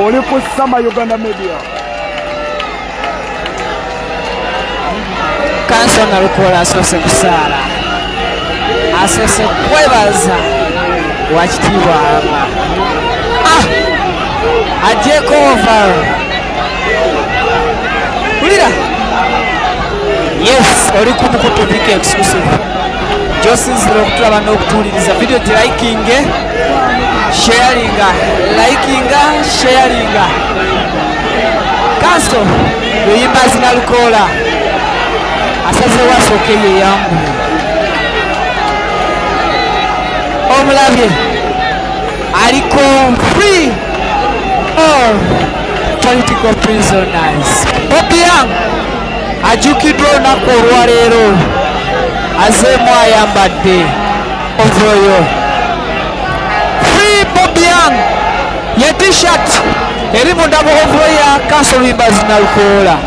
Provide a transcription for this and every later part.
Oli ku Sama Uganda Media. Kanso Nalukoola asoose kusaala, asoose kwebaza wakitiibwa Allah. Ah! Agyeko over. Wulira. Yes, oli ku mukutu Viki Exclusive. Gyosinzira okutulaba n'okutuwuliriza video gilikinge, sharinga, likinga, sharinga. Kanso Luyimbazi Nalukoola asazeewo asooke yeyambule. Omulabye aliko free all political prisoners. Bobi Young ajukiddwa olunaku olwaleero, azeemu ayambadde ovoyo. Free Bobi Young ye t-shirt eri munda mu overall ya Kanso Luyimbazi Nalukoola.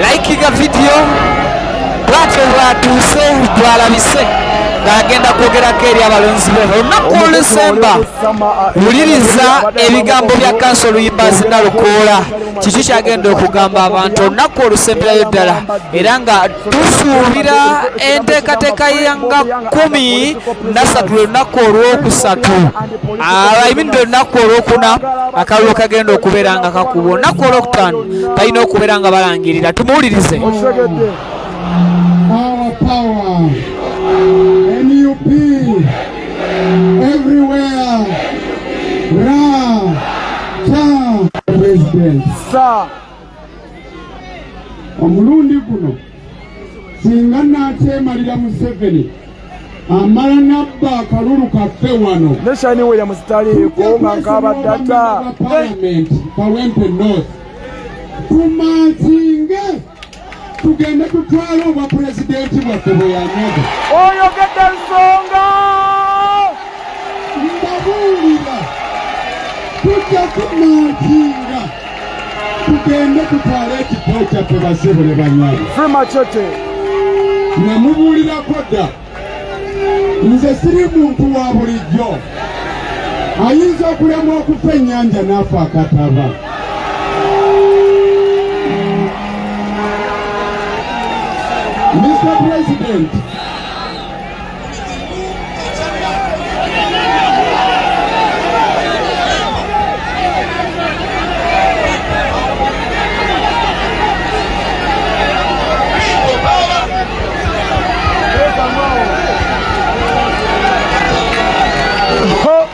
Likinga video bwatyo bwatuuse bwalabise ng'agenda kwogerako eri abalonzi be olunaku olusemba. Wuliriza ebigambo bya Kanso Luyimbazi Nalukoola, kiki kyagenda okugamba abantu olunaku olusemberayo ddala, era nga tusuubira enteekateeka yanga 13 olunaku olwokusatu, abayimidde olunaku olwokuna akalulu kagenda okubeera nga kakubwa, olunaku olwokutaano balina okubeera nga balangirira. Tumuwulirize. Our power, NUP, everywhere, Ra, Ta, President. Sa. Omulundi guno singa naateemalira Museveni amala nabba akalulu kaffe wano. Ne Shani Williams taliiko nga nkaaba data. Parliament, Kawempe North. Tumansinge tugende tutwale obwa pulezidenti bwaffe bwe yanyaga. Oyogedde nsonga. Mbabuulira tujja kumansinga tugende tutwale ekifo kyaffe basebo ne banyabo. Free Machete. Namubuulirako dda, nze siri muntu wa bulijjo ayinza okulemwa okufa ennyanja n'afa akataba. Mr. President, Ho!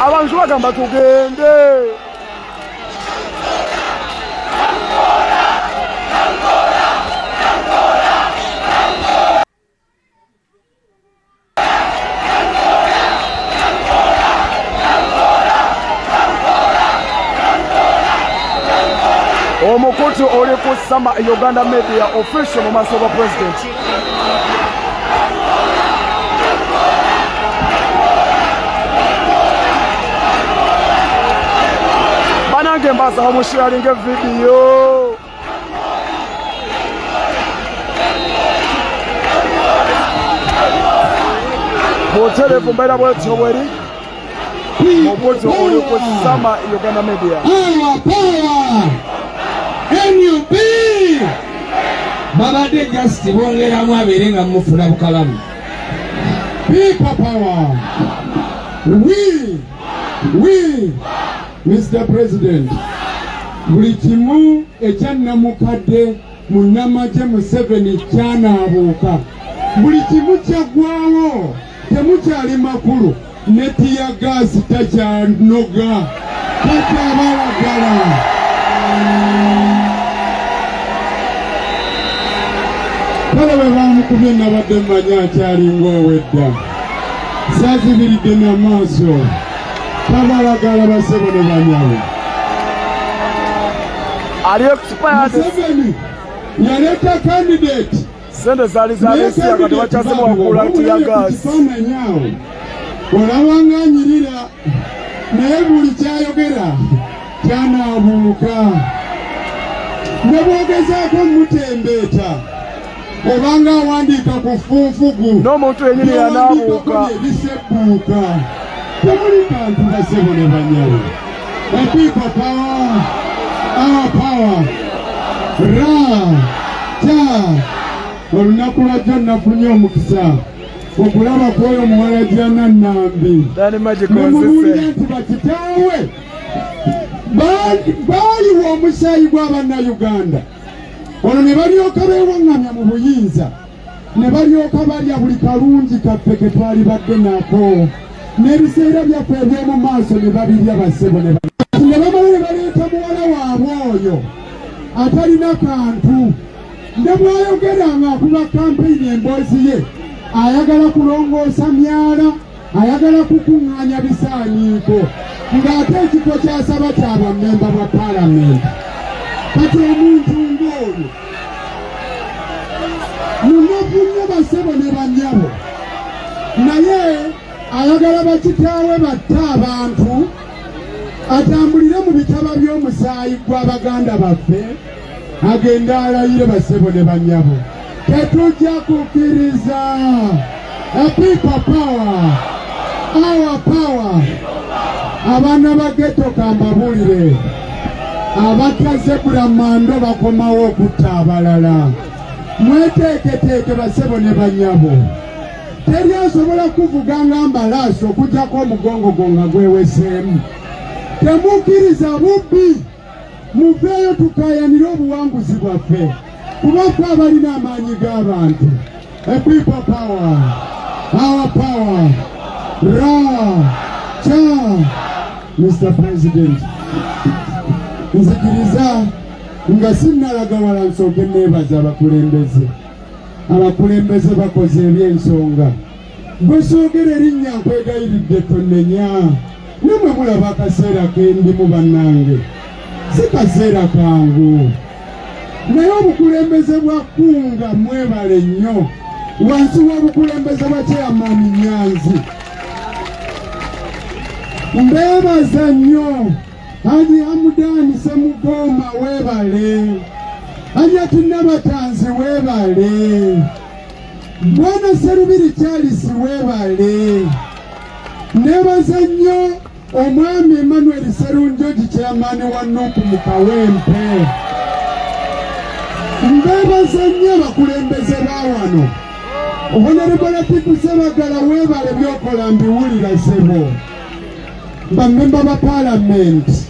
Abantu bagamba tugende. Omukutu oli ku Sama Uganda Media Official mu maaso ga President. Banange mbasaba musharinge video. Butereevu mbeera bwetyo bweri mukutu oli ku Sama Uganda Media. Power, power! NUP! Babadde just bongeramu abeere nga mufuna bukalamu. People power! We, Mr. President, buli kimu ekya nnamukadde munnamagye Museveni kyanaabuuka, buli kimu kyaggwawo, temukyali makulu, ne tiyagaasi takyanoga, takyabalagala. Kale bwe baamukubye nabadde mmanyi akyalinga ow'edda, saazibiridde n'amaaso, tabalagala basebo ne banyabo. Ali expired. Museveni yaleeta candidate Sente zaali za Besiya kati bakyazimuwakula tear gas. Kifaananyi awo olaba nga anyirira, naye buli kyayogera Kyanaabuuka ne bw'ogezaako omutembeeta obanga awandiika ku ffunfugu N'omuntu yennyini yanaabuuka. Ebisebbuuka temuli kantu, basebo ne banyabo. People power, our power, ra ta. Olunaku lwajjo nafunye omukisa okulaba ku oyo muwala Jana Nambi. Dani Magic Nemubuulira onzise. nti bakitaawe baaliwa omusaayi gw'Abannayuganda, olwo ne balyoka beewaŋŋamya mu buyinza, ne balyoka balya buli kalungi kaffe ke twali badde nako, n'ebiseera byaffe eby'omu maaso ne babirya, basebo ne ne bamala ne baleeta muwala waabwe oyo atalina kantu. Ne bw'ayogera ng'akuba kampeyini, emboozi ye ayagala kulongoosa myala, ayagala kukuŋŋaanya bisaaniiko, ng'ate ekifo ky'asaba kya bwammemba bwa paalamenti. Kati omuntu ng'oyo munafu nnyo, basebo ne bannyabo, naye ayagala bakitaawe batte abantu, atambulire mu bitaba by'omusaayi gw'abaganda baffe, agende alayire. Basebo ne bannyabo, tetujja kukkiriza. People power, our power. Abaana ba ghetto, kambabuulire, abatta Zebra Mando bakomawo okutta abalala. Mweteeketeeke, basebo ne bannyabo. Teri asobola kuvuga nga mbalaasi okugyako omugongo gwo nga gweweseemu. Temukkiriza bubbi, muveeyo tukayanire obuwanguzi bwaffe, kuba ffe abalina amaanyi g'abantu. People power, our power, ra cha. Mr President, nzikiriza nga sinnalaga wala, nsooke neebaza abakulembeze. Abakulembeze bakoze eby'ensonga. Bwe soogera erinnya, nkwegayiridde tonnenya. Namwe mulaba akaseera kendimu, bannange, si kaseera kangu, naye obukulembeze bwa Kunga mwebale nnyo, wansi w'obukulembeze bwa Chairman Nyanzi, mbeebaza nnyo. Haji Hamudani Semugoma weebale, Hajati Nabatanzi weebale, Bwana Serubiri Charles weebale. Neebaza nnyo omwami Emmanuel Serunjogi, chairman wa NUP mu Kawempe. Mbeebaza nnyo abakulembeze ba wano. Honorable Latifu Sebagala, weebale byokola, mbiwulira ssebo. Bammemba ba paalamenti,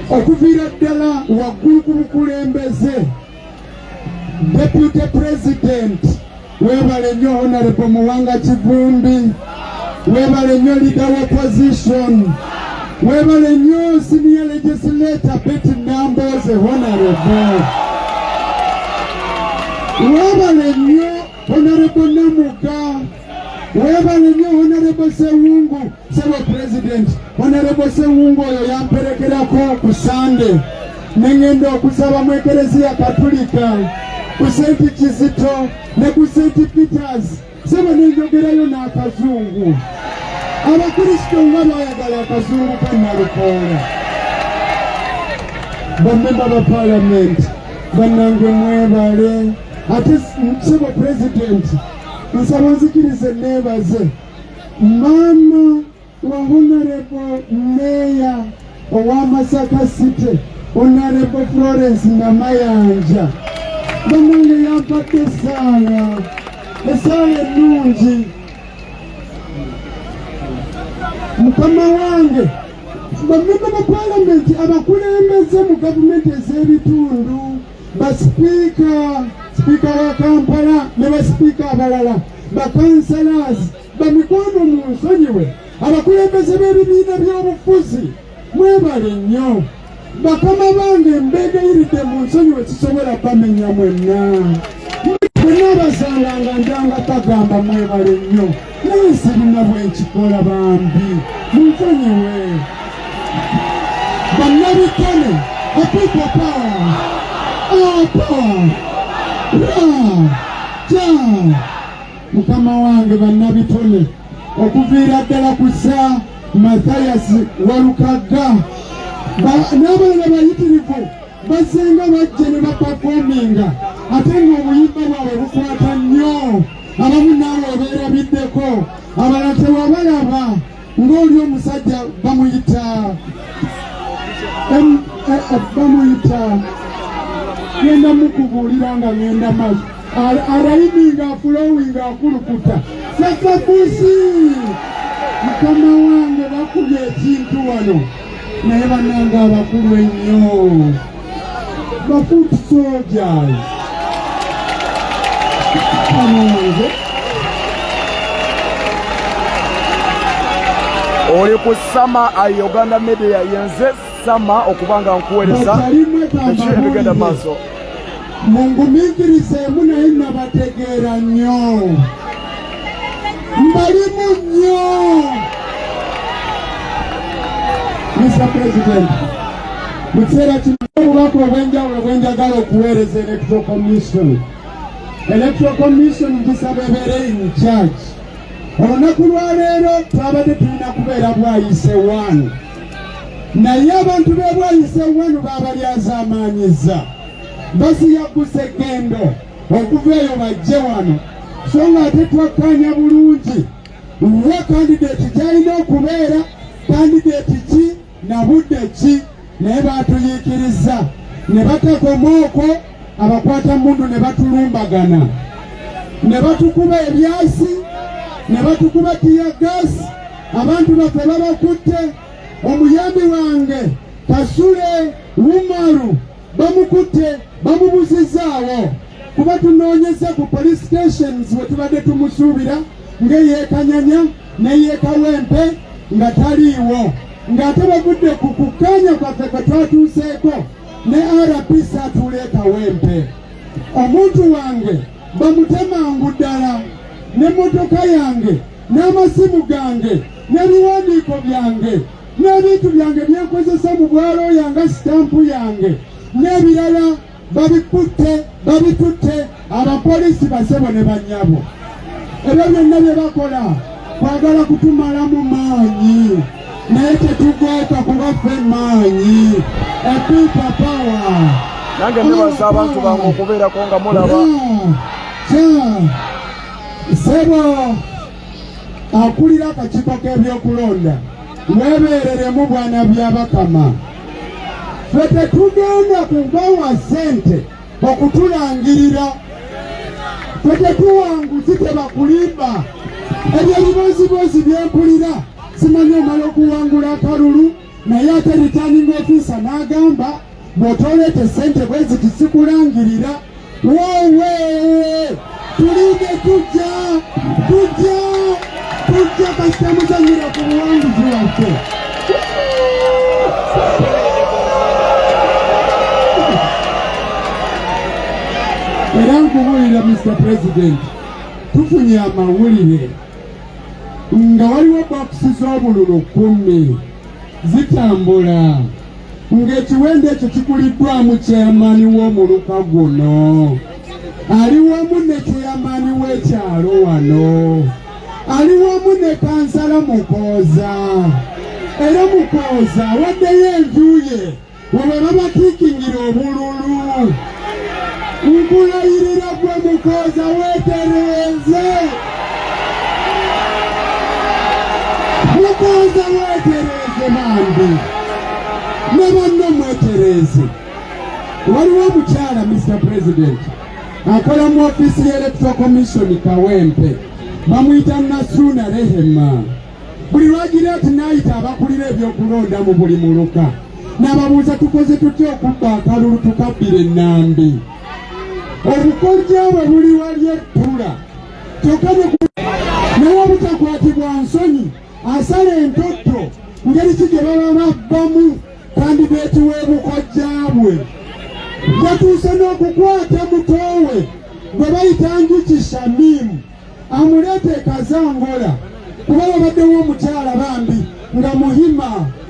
okuviira ddala waggulu ku bukulembeze, Deputy President weebale nnyo, Honorable Muwanga Kivumbi weebale nnyo, Leader wa Opposition weebale nnyo, Senior Legislator Betty Nambooze, Honorable weebale nnyo, Honorable Namuga weebale nnyo, Honorable Sewungu. Sebo President, Honorable Sewungu oyo yamperekerako ku Sande neŋŋenda okusaba mu Ekereziya Katulika ku St Kizito ne ku St Peters. Sebo, nenjogerayo n'akazungu. Abakristo nga bayagala akazungu ka Nalukoola. Bamemba ba paalamenti bannange, mwebale. Ate sebo President, nsaba nzikirize neebaze maama wa Honorable Meya owa Masaka City, Honorable Florence Namayanja. Bannange, yampadde essaala, essaala ennungi. Mukama wange, bamemba ba paalamenti, abakulembeze mu gavumenti ez'ebitundu, basipiika, sipiika wa Kampala ne basipiika abalala, bakansalazi, bamikwano, mu nsonyiwe, abakulembeze b'ebibiina by'obufuzi, mwebale nnyo. Bakama bange, mbeegayiridde mu nsonyiwe, kisobola bamenya mwenna. Bwenna abasanga nga njanga bagamba mwebale nnyo, naye sirina bwe nkikola, bambi munsonyiwe. Bannabitone, people power, our power, ra ja. Mukama wange, bannabitone, okuviira ddala ku Sir Mathias Walukagga. N'abalala bayitirivu basenga bajja ne bapafominga ate ng'obuyimba bwabwe bukwata nnyo. Abamu naawe obeerabiddeko, abalala tewabalaba ng'oli omusajja bamuyita bamuyita ngenda mukubuulira nga ngenda maaso arayiminga afulowinga akulukuta sakabusi mukama wange bakubye ekintu wano naye banange abakulu ennyo bafoot soldiers mukama wange. Oli ku Sama Uganda Media, yenze Sama okuba nga nkuweereza biki ebigenda maaso. Mungumiikirizeemu naye nabategeera nnyo, mbalimu nnyo. Mr. President, mu kiseera kino obubaka obw'enjawulo bwenjagala okuweereza Electoral Commission. Electoral Commission ngisaba ebeere in charge. Olunaku lwaleero twabadde tulina kubeera Bwayise 1, naye abantu b'e Bwayise 1 baabalyazaamaanyizza basiyagguse eggendo okuva eyo bajje wano, so nga ate twakkaanya bulungi wa kandideti gy'alina okubeera, kandideti ki na budde ki, naye baatuyiikiriza ne batakoma okwo, abakwata mundu ne batulumbagana ne batukuba ebyasi ne batukuba tiyagasi. Abantu baffe babakutte. Omuyambi wange Kasule Umaru bamukutte bamubuzizaawo kuba tunoonyeza ku police stations we tubadde tumusuubira ng'eyeekanyanya n'eyeekawempe nga taliiwo, ng'ate bavudde ku kukkaanya kwaffe kwe twatuuseeko ne RPC atuula e Kawempe. Omuntu wange bamute mangu ddala n'emmotoka yange n'amasimu gange n'ebiwandiiko byange n'ebintu byange byenkozesa mu bwalooya nga sitampu yange n'ebirala babikutte babitutte abapoliisi basebo ne bannyabo. Ebyo byonna bye bakola kwagala kutumalamu maanyi, naye tetugooka kuba ffe maanyi. Epipa power. Nange nebaza abantu bange okubeerako nga mulaba. Sebo akulira akakiiko k'ebyokulonda, weebereremu bwana Byabakama. Ffe tetugenda kubawa ssente okutulangirira, ffe tetuwanguzi, tebakulimba. Ebyo ebibozibozi byempulira simanyi omala okuwangula akalulu, naye ate returning officer n'agamba bw'otoleeta essente bwe ziti sikulangirira. Wowe, tulinde, tujja tujja tujja kasita muzanyira ku buwanguzi waffe. Era nkubuulira Mr. President, tufunye amawulire nga waliwo bokisi z'obululu 10 zitambula ng'ekiwendo ekyo kikuliddwamu chairman w'omuluka guno ali wamu ne chairman w'ekyalo wano ali wamu ne kansala Mukooza, era Mukooza awaddeyo enju ye webwe babakiikingira obululu. Nkulayirira gwe Mukooza weetereeze, Mukooza weetereeze bambi, ne banno mwetereeze. Waliwo omukyala Mr. President akola mu ofiisi ya Electoral Commission Kawempe, bamuyita Nasuuna Rehema. Buli lwagira ati n'ayita abakulira ebyokulonda mu buli muluka n'ababuuza tukoze tutya okubba akalulu tukabbira ennambi. Obukodyo bwe buli wali ettula kyokka naye obutakwatibwa nsonyi asala entotto ngeri ki gye baba babbamu kandideeti w'ebukojja bwe. Yatuuse n'okukwata mutoowe gwe bayita Njuki Shamimu amuleeta e Kazangola kuba wabaddewo omukyala bambi nga muhima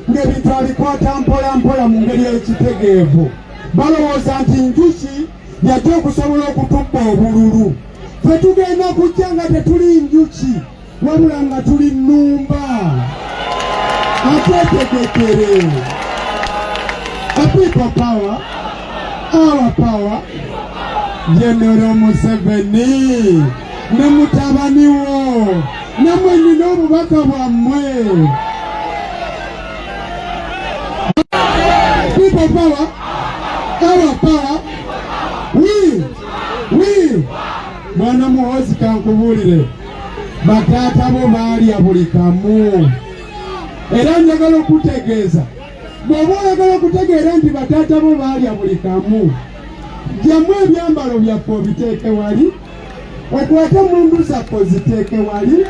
ng'ebintu abikwata mpola mpola mu ngeri ekitegeevu. Balowooza nti Njuki yajja okusobola okutubba obululu. Ffe tugenda kujja nga tetuli njuki wabula nga tuli nnumba. Atetegekere. A people power, our power, General Museveni ne mutabani wo nammwe nina obubaka bwammwe. People power, our power, we, we. Mwana Muhoozi kankubuulire, bataata bo baalya buli kamu, era njagala okutegeeza bw'oba oyagala okutegeera nti bataata bo baalya buli kamu, jjamu ebyambalo byaffe obiteeke wali, okwate emundu zaffe oziteeke wali,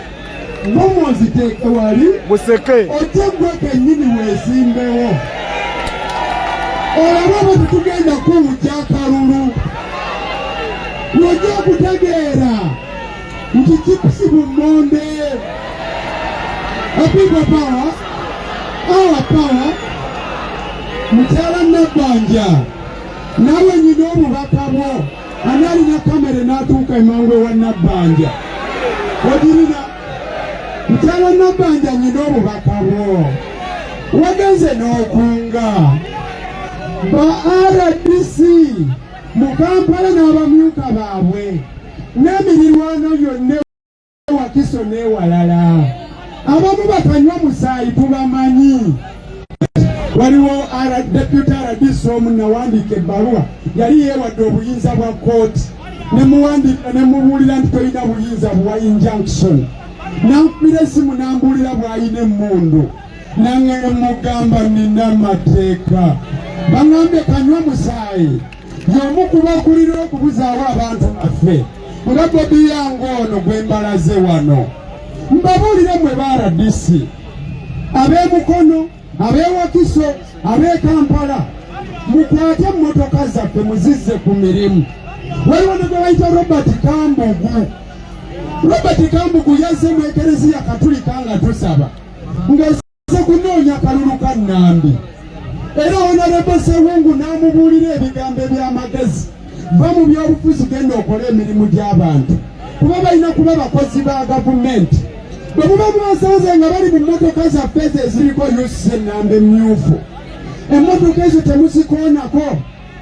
bomu oziteeke wali, Museke. Ojje gwe kennyini weesimbewo olabe oba tetugenda kuwujja akalulu, lwojja okutegeera nti chipusi bummonde. People power, our power. Mukyala Nabbanja, nawe nyina obubaka bwo. Ani alina kamera n'atuuka emangu ewa Nabbanja? Ogirina? Mukyala Nabbanja, nyina obubaka bwo. Wagenze n'okunga ba RDC mu Kampala n'abamyuka baabwe n'emirirwano yonna Wakiso n'ewalala, abamu bakanywa musaayi tubamanyi. Waliwo deputy RDC omu nawandiika ebbaluwa, yali yeewadde obuyinza bwa kooti, nemuwandiika nemubuulira nti tolina buyinza buwa injunction. Nankubira esimu nambuulira bw'alina emmundu, nange mugamba nina amateeka. Baŋambye kanywa musaayi y'omu ku bakulira okubuzaawo abantu baffe nga Bobi Young ono gwe mbalaze wano. Mbabuulire mwe ba RDC ab'e Mukono, ab'e Wakiso, ab'e Kampala, mukwate emmotoka zaffe muzizze ku mirimu. Waliwo ne gwe bayita Robert Kambugu. Robert Kambugu yazze mu Ekereziya Katulika nga tusaba nga kunoonya kalulu ka Nnambi, era Honorable Sewungu n'amubuulira ebigambo eby'amagezi: va mu byobufuzi, genda okole emirimu gy'abantu, kuba balina kuba bakozi ba gavumenti. Bwe muba mubasanze nga bali mu mmotoka zaffe ezo eziriko UC ennamba emyufu, emmotoka ezo temuzikoonako,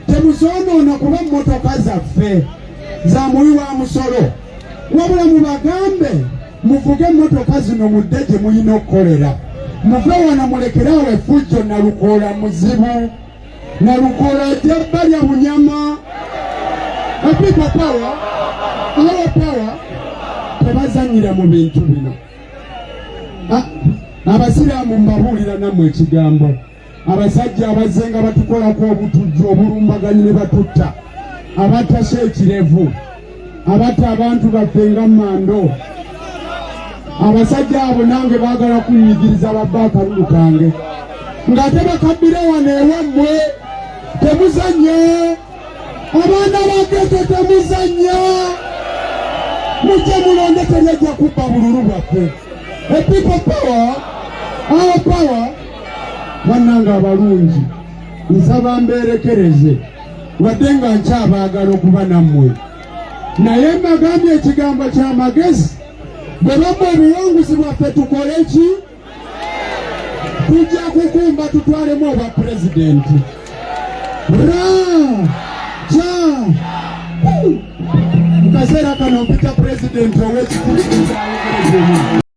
temuzoonoona, kuba mmotoka zaffe za muwi wa musolo. Wabula mubagambe muvuge emmotoka zino mudde gye mulina okukolera, muve wano, mulekere awo effujjo. Nalukoola muzibu, Nalukoola ajja balya bunyama. People power, our power. Tebazanyira mu bintu bino. Abasiraamu mbabuulira nammwe ekigambo. Abasajja abazze nga batukolako obutujju, obulumbaganyi ne batutta, abatta ekirevu, abatta abantu baffe nga Mando, abasajja abo nange baagala kunnyigiriza babba akalulu kange ng'ate bakabbira wano ewammwe. Temuzannya, abaana ba ghetto, temuzannya. Mujje mulonde, teryajja kubba bululu bwaffe. A people power, our power. Bannange abalungi, nsaba mbeerekereze, wadde nga nkyabaagala okuba nammwe, naye mbagambye ekigambo ky'amagezi: bwe babba obuwanguzi bwaffe tukole ki? Tujja kukumba tutwalemu obwa pulezidenti. Ra ja mu kaseera kano mpita pulezidenti ow'ekikulu.